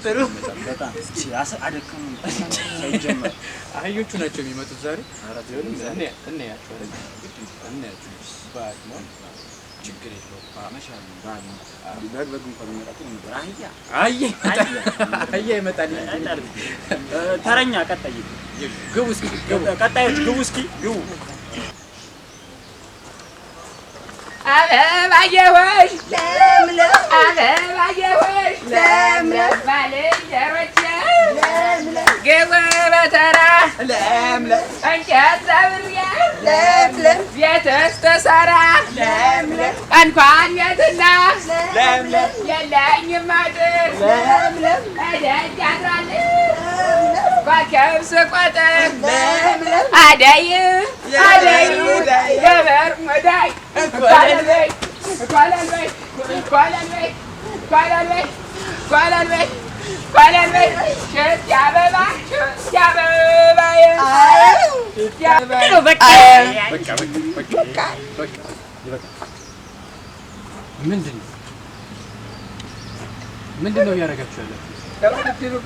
ጥሩ በጣም አደከሙ ሳይጀመር አህዮቹ ናቸው የሚመጡት ዛሬ። እናያቸዋለን፣ እናያቸው። በዓል ነው፣ ችግር የለውም። በግ በግ እንኳን ቢመጣ ጥሩ ነበር። አህያ አህያ ይመጣል። ተረኛ ቀጣይ ግቡ እስኪ ግቡ። ቀጣዮች ግቡ እስኪ ግቡ። አበባዬ ሆይ ለምለም፣ አበባዬ ሆይ ለምለም፣ ባልንጀሮቼ ለምለም፣ ግቡ በተራ ለምለም፣ እንጨት ሰብሬ ለምለም፣ ቤትስ ተሰራ ለምለም፣ እንኳን ቤትና ለምለም፣ የለኝም አጥር ለምለም፣ እደጅ አድራለሁ ኮከብ ስቆጥር ለምለም፣ አደይ አደይ የበር ሙዳይ ኳለል በይ ኳለል በይ ኳለል በይ ኳለል በይ ኳለል በይ ኳለል በይ ሽት አበባ ሽት አበባዬ ሽት አበባዬ። በቃ በቃ በቃ በቃ። ምንድን ነው ምንድን ነው እያደረጋችሁ ያላችሁ?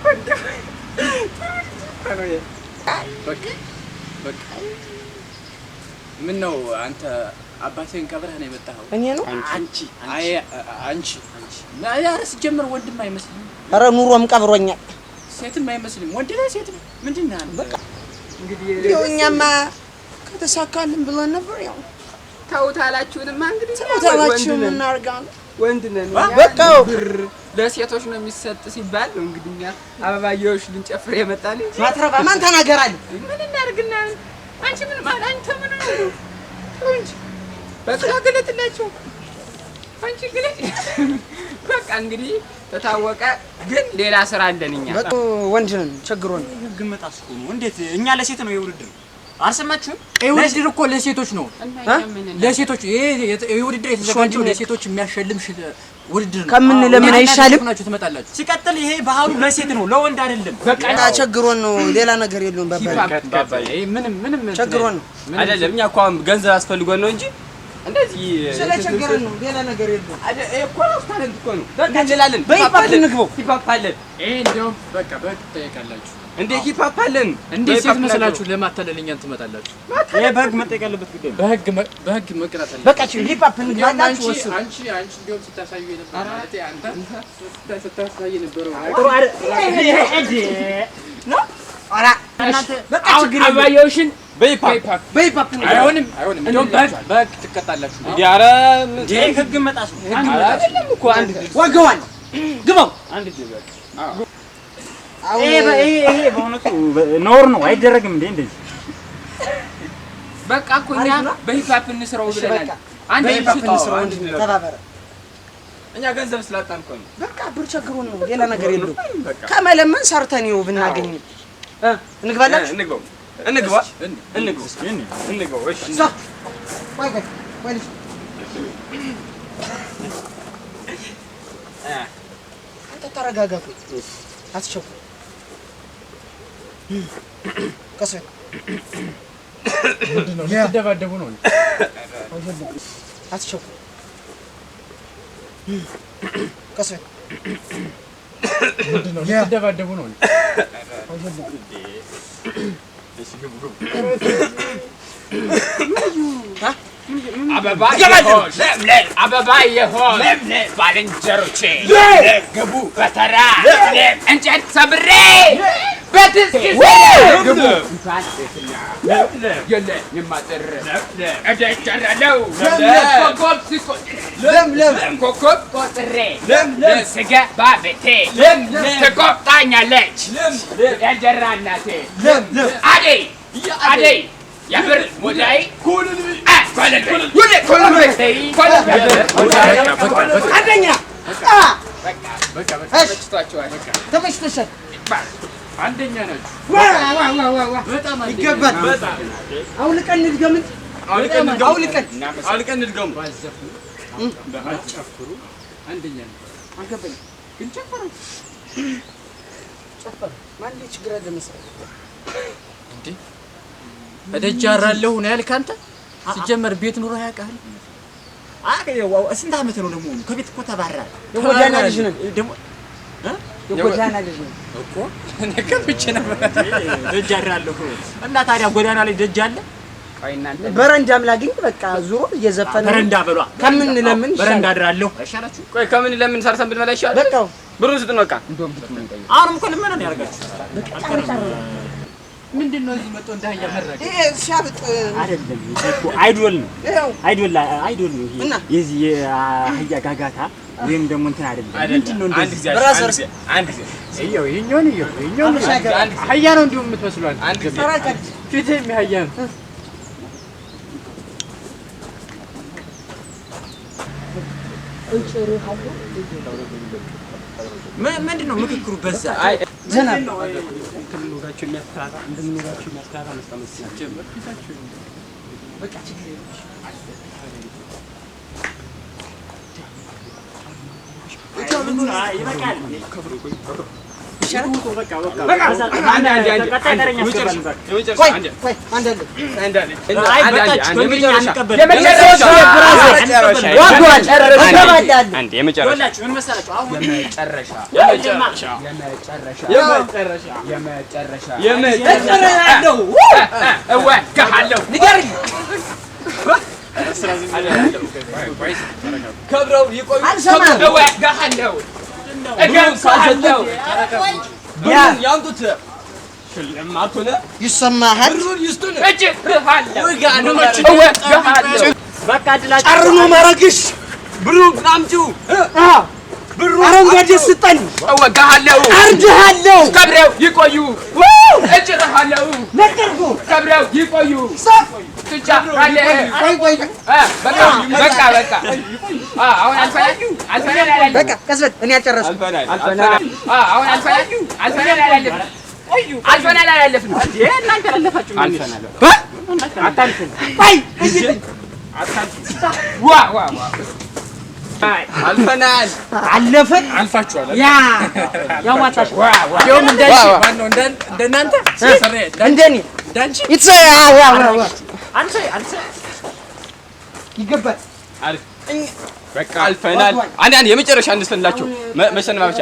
በቃ በቃ። ምን ነው አንተ አባትህን ቀብረህ ነው የመጣኸው? እኔ ነው አንቺ አይ አንቺ ኧረ ሲጀመር ወንድም አይመስልም፣ ኧረ ኑሮም ቀብሮኛል። ሴትም አይመስልም። ወንድ ነህ ሴት ነህ ምንድን ነህ አንተ? ያው እኛማ ከተሳካልን ብለን ነበር። ያው ተውት አላችሁንማ እንግዲህ ተውታላችሁ እናርጋለን። ወንድ ነን በቃ ብር ለሴቶች ነው የሚሰጥ ሲባል ነው እንግዲህ እኛ አበባየሁሽ ልንጨፍር የመጣን እንጂ ማትረባ ማን ተናገራል? ምን እናድርግና አንቺ ምን ማለት አንተ ምን ነው ተው እንጂ በቃ ግለጥላቸው አንቺ ግለጥ በቃ እንግዲህ ተታወቀ ግን ሌላ ስራ አለን እኛ በቃ ወንድ ነን ቸግሮን ህግ መጣስ እኮ ነው። እንዴት እኛ ለሴት ነው የውድድር አልሰማችሁም? ይሄ ውድድር እኮ ለሴቶች ነው፣ እና እኛ ምን ለሴቶች። ይሄ ውድድር የተዘጋጀው ለሴቶች የሚያሸልም ውድድር ነው። ከምን ለምን እናንተ አይሻልም? ናችሁ ትመጣላችሁ። ሲቀጥል ይሄ ባህሉ ለሴት ነው ለወንድ አይደለም። በቃ ቸግሮን ነው፣ ሌላ ነገር የለውም። ባባ ይሄ ምንም ምንም እንትን ቸግሮን ነው አይደለም። እኛ እኮ አሁን ገንዘብ አስፈልጎን ነው እንጂ እንደዚህ ስለቸገረን ነው፣ ሌላ ነገር የለውም። እኮ ራሱ talent እኮ ነው። በቃ እንችላለን። በ hip hop እንግባው። hip hop አለን ይሄ እንዲያውም በቃ በህግ ትጠየቃላችሁ። እንዴ hip hop አለን። እንዴት ሴት መስላችሁ ለማታለል እኛን ትመጣላችሁ? ይሄ በህግ መጠየቅ ያለበት ጉዳይ ነው። በህግ መቅጣት አለበት። በቃ hip hop እንዲያውም እንግባላችሁ አንቺ ወስኑ። አንቺ አንቺ እንዲያውም ስታሳዩ የነበረው ማለቴ አንተ ስታሳይ የነበረው ጥሩ አይደል? ኧረ በቃ ችግር የለውም። አበባየሁሽን በ hip hop በ hip hop እንግባው። አይሆንም አይሆንም። እንዲያውም በህግ ትቀጣላችሁ። እንዴ ኧረ ይሄ ህግ መጣስ ነው። አይደለም እኮ አንድ ወገዋል ግባው። አንድ እድል በቃ አሁን ይሄ በእውነቱ ነውር ነው፣ አይደረግም። እንዴ እንደዚህ በቃ እኮ እኛ በ hip hop እንስራው እሺ ብለናል። በቃ አንድ በ hip hop ሽጥ እንስራው። ወንድ ተባበረ። እኛ ገንዘብ ስላጣን እኮ ነው። በቃ ብር ቸግሮን ነው፣ ሌላ ነገር የለውም። ከመለመን ሰርተን ይኸው ብናገኝ እንግባላችሁ። እንግባው እንግባ እንግባ እንግባው። እሺ ቆይ ቆይ ቆይ ልጅ አንተ ተረጋጋ። ቆይ አትቸኩል። ቀስ በል ምንድን ነው ልትደባደቡ ነው? አትቸኩል። ቀስ በል ምንድን ነው ልትደባደቡ ነው? አበባዬ ሆይ ባልንጀሮቼ ግቡ በተራ እንጨት ሰብሬ በትስክስ ግቡ የለኝም አጥር እደጀራለሁ ኮከብ ስቆጥር ኮከብ ቆጥሬ ስገባ ቤቴ ትቆጣኛለች የእንጀራ እናቴ አደይ አደይ የብር ሙዳይ አንደኛ ተመችቶሻል። አንደኛ ናችሁ። ዋ ዋ ዋ ዋ ዋ በጣም አንደኛ ይገባል። አውልቀን እንድገም እንጂ አውልቀን አውልቀን እንድገሙ። ባዘፍኑ ባትጨፍሩ አንደኛ ናችሁ። አልገባኝም። ግን ጨፈራችሁ ጨፈረ ማን ላይ ችግር አለ መሰለህ? እንዴ? እደጃራለሁ ነው ያልክ አንተ? ሲጀመር ቤት ኑሮ ያውቃል። ስንት ዓመት ነው ደግሞ? ከቤት እኮ ተባረረ። የጎዳና ልጅ ነን። ደግሞ የጎዳና ልጅ ነው እኮ እኔ ከፍቼ ነበር። ደጅ አድራለሁ እና ታዲያ ጎዳና ላይ ደጅ አለ። ቆይ እናንተ በረንዳም ላግኝ በቃ ዙሮ እየዘፈነ በረንዳ በሏ። ከምን ለምን በረንዳ አድራለሁ አይሻላችሁ? ቆይ ከምን ለምን ሰርተን ብንበላ ይሻላል? በቃ ብሩን ስጡን በቃ። እንደውም ብትሆን እንጠይቅ። አሁንም እኮ ልመና ነው ያደርጋችሁ። ምንድን ነው እዚህ መጥቶ እንደ አህያ መረገጥ? ይሄ ሲያብጥ አይደለም ይሄ እኮ idol ነው። ይኸው idol idol ነው ይሄ እና? የዚህ የአህያ ጋጋታ ወይም ደግሞ እንትን አይደለም። ምንድን ነው አንድ እንደዚህ? ጊዜ brother አንድ ጊዜ እየው ይኸኛውን እየው ይኸኛውን አህያ ነው እንዲሁ የምትመስለው አንተ። አንድ ጊዜ ተረጋጅ ፊትህም የአህያ ነው። ምንድን ነው ምክክሩ በዛ? አይ ዘና እንደምንወጋቸው የሚያስፈራራ እንደምንወጋቸው የሚያስፈራራ መስላ በቃ ችግር የለም። ይበቃል። ይሻላል። አንድ አንድ አንድ ቀጣይ ተረኛ አስገባን። በቃ የመጨረሻ ቆይ አንድ ቆይ አንድ አለ አንድ አንድ አይ አንድ በቃችሁ፣ አንድ በእንግሊዝኛ የመጨረሻ አንቀበልም። የመጨረሻ ዋጓል እገባላለሁ። አንድ የመጨረሻ ይኸውላችሁ ምን መሰላችሁ አሁን የመጨረሻ የመጨረሻ የመጨረሻ የመጨረሻ የመጨረሻ እጨርሳለሁ። እወጋሃለሁ። ንገርኝ። ከብረው ይቆዩ። አልሰማህም። እወጋሃለሁ። እገርፍሃለሁ። ብሩን ያምጡት። ሽልማቱን ይሰማሃል። ብሩን ይስጡን። እጭርሃለሁ። እወጋሃለሁ። በቃ እድላችሁ ጨርኖ ማረግሽ ብሩን አምጪው። አረንጓዴ ስጠን። እወጋሃለሁ። አርድሃለሁ። ከብረው ይቆዩ። እጭርሃለሁ። ነገርኩህ። ከብረው ይቆዩ። ትጫራለህ። ቆይ ቆይ በቃ በቃ በቃ። አሁን አልፈናል አልፈናል አላለፍንም። በቃ ቀስ በል እኔ አልጨረስኩም። አልፈናል አልፈናል። አሁን አልፈናል አልፈናል አላለፍንም። አልፈናል አላለፍንም። እናንተ አላለፋችሁም። አልፈናል። አታልፍም። ቆይ እይልኝ። ዋ ዋ ዋ አልፈናል። አለፈን አልፋችኋል። ያ ያዋጣሽ እንደውም እንዳንቺ ማነው እንደናንተ ሰሬ እንደኔ እንዳንቺ ይትሰ ያ ያ አንተ አንተ ይገባል። በቃ አልፈናል። አንድ አንድ የመጨረሻ እንስፈንላቸው መሰነባበቻ።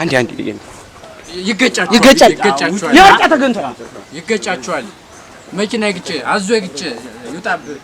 አንድ አንድ ይገጫችኋል። ይገጫል። ይገጫችኋል። የወርቃ ተገኝቷል። ይገጫችኋል። መኪና ይግጭ፣ አዞ ይግጭ፣ ይውጣብህ።